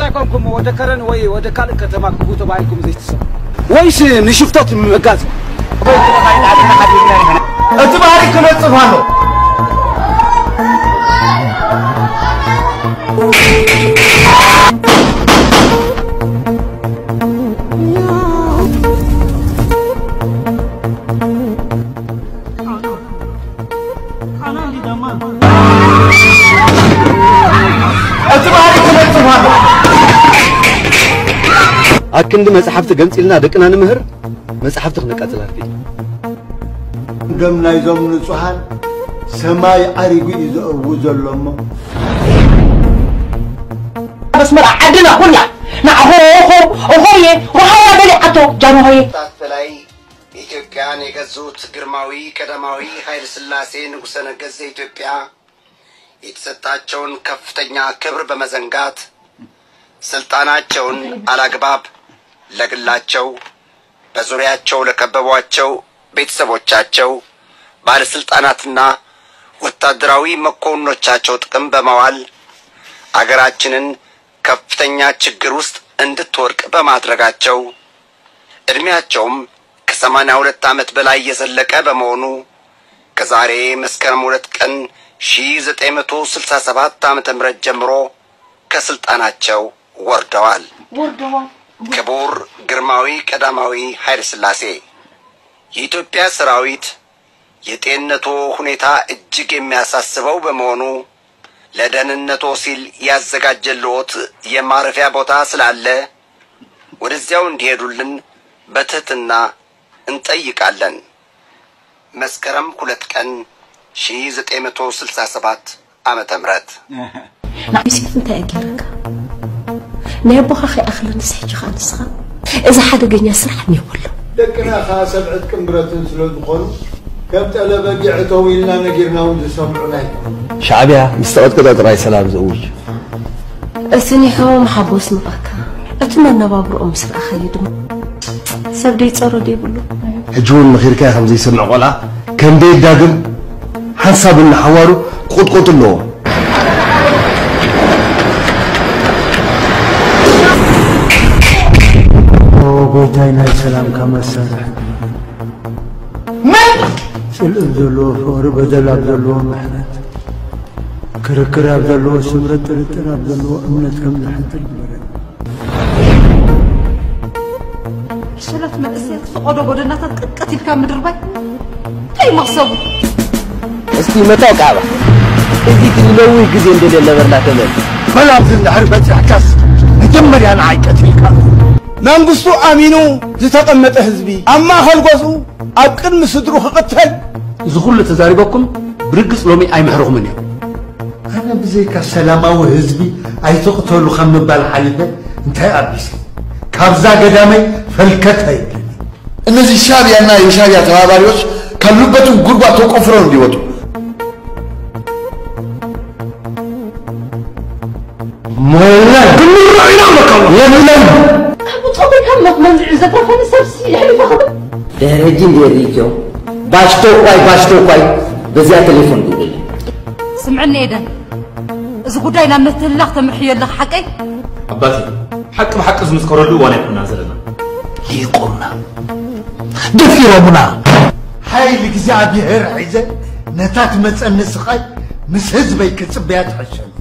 ኣይኮንኩም ወደ ከረን ወይ ወደ ካልእ ከተማ ግቡ ተባሂልኩም ዘይትሰሙ ወይስ ንሽፍቶት ምጋዝ? እቲ ባህሪ ክነጽፍ ኣሎ። እቲ ባህሪ ክነጽፍ ኣሎ። ኣክንዲ መጽሓፍቲ ገምጺልና ደቅና ንምህር፣ መጽሓፍቲ ክነቃጽል ኣርፊድ። ደም ናይዞም ንጹሃን ሰማይ ዓሪጉ እዩ ዘእርዉ ዘሎ እሞ። ኣስመራ ዓድና ኩላ ንዓኹ ኦሆ ኦሆየ ወሃያ በሊዓቶ ጃንሆየ። በላይ ኢትዮጵያን የገዙት ግርማዊ ቀዳማዊ ኃይለ ሥላሴ ንጉሠ ነገሥት ዘኢትዮጵያ የተሰጣቸውን ከፍተኛ ክብር በመዘንጋት ስልጣናቸውን አላግባብ ለግላቸው፣ በዙሪያቸው ለከበቧቸው ቤተሰቦቻቸው፣ ባለስልጣናትና ወታደራዊ መኮንኖቻቸው ጥቅም በማዋል አገራችንን ከፍተኛ ችግር ውስጥ እንድትወድቅ በማድረጋቸው እድሜያቸውም ከሰማንያ ሁለት ዓመት በላይ የዘለቀ በመሆኑ ከዛሬ መስከረም ሁለት ቀን ሺህ ዘጠኝ መቶ ስልሳ ሰባት ዓመተ ምህረት ጀምሮ ከስልጣናቸው ወርደዋል። ወርደዋል። ክቡር ግርማዊ ቀዳማዊ ኃይለ ሥላሴ፣ የኢትዮጵያ ሰራዊት የጤንነቶ ሁኔታ እጅግ የሚያሳስበው በመሆኑ ለደህንነቶ ሲል ያዘጋጀልዎት የማረፊያ ቦታ ስላለ ወደዚያው እንዲሄዱልን በትህትና እንጠይቃለን። መስከረም ሁለት ቀን ሺህ ዘጠኝ መቶ ስልሳ ሰባት ዓመተ ምህረት። ንዓይሲ እንታይ ኣጊረካ? ናይ ኣቦኻ ከይኣኽለንስ ሕጂ ኸኣ ንስኻ? እዚ ሓደገኛ ስራሕ እኒኦ ኣሎ። ደቅና ኸኣ ሰብዕት ቅንብረትን ስለ ዝኾኑ ከም ጠለ በጊዕ እተው ኢልና ነጊርና እውን ዝሰምዑና ኣይኮኑን። ሻዕብያ ምስ ተቐጥቀጠ ጥራይ ሰላም ዝእውጅ። እትኒሖ መሓቦስ ንቐካ፣ እቲ መነባብሮኦም ምስ ረኣኻዮ ድማ ሰብ ደይጸሮ ደይብሉ። ሕጂ እውን መኺርካዮ ከም ዘይሰምዕ ቆልዓ ከም ደየዳግም ሓንሳብ እናሓዋሩ ክቕጥቆጡ ኣለዎም። ኦ ጎይታይ ናይ ሰላምካ መሳርሒ። መን? ጽልእ ኣብ ዘለዎ ፍቕሪ፣ በደል ኣብ ዘለዎ ምሕረት፣ ክርክር ኣብ ዘለዎ ስምረት፣ ጥርጥር ኣብ ዘለዎ እምነት ከም ዝሕድር ግበረኒ። ዕሸላት መንእሰያት ፈቐዶ ጎደናታት ቅጥቅጥ ኢልካ ምድርባይ እንታይ መኽሰቡ? እስቲ መታው ቃባ። እዚ ግን ነዊህ ግዜ እንደሌለ ነበርና ተመን። በል ኣብዚ እንድሕር በጺሕካስ መጀመርያ ንዓይ ቀቲልካ። መንግስቱ ኣሚኑ ዝተቐመጠ ህዝቢ ኣብ ማእኸል ገዝኡ ኣብ ቅድሚ ስድሩ ክቕተል። እዚ ኩሉ ተዛሪበኩም ብርግጽ ሎሚ ኣይምሕርኹምን እዮም። ኣነ ብዘይካ ሰላማዊ ህዝቢ ኣይትቕተሉ ካብ ምባል ሓሊፈ እንታይ ኣቢሰ? ካብዛ ገዳመይ ፈልከት ኣይብልን። እነዚህ ሻዕቢያና የሻዕቢያ ተባባሪዎች ካሉበትም ጉድጓድ ተቆፍረው እንዲወጡ። ሞላን ክንርዑ ኢና መካዋ። የለን። ካብ ብጾተይ ካብ መ-፣ መንዝዒ ዘትረፈኒ ሰብሲ የሕሊፈ ክብል። ድሕሪ ሕጂ እንድየ ርኢክዮ፣ ባሽቶኳይ፣ ባሽቶኳይ፣ በዚኣ ቴሌፎን ደውልለይ። ስምዕኒ ኤደን፣ እዚ ጉዳይ ናብ ምትህልላኽ ተምርሕዮ ኣለኻ ሓቀይ? ኣባቴ፣ ሓቂ ብሓቂ ዝምስከረሉ እዋን ኣይኮንና ዘለና። ሊቆምና፣ ደፊሮምና። ሓይሊ እግዚኣብሔር ሒዘ ነታ ትመጸኒ ስቓይ ምስ ህዝበይ ክጽበያ ትሕሸኒ።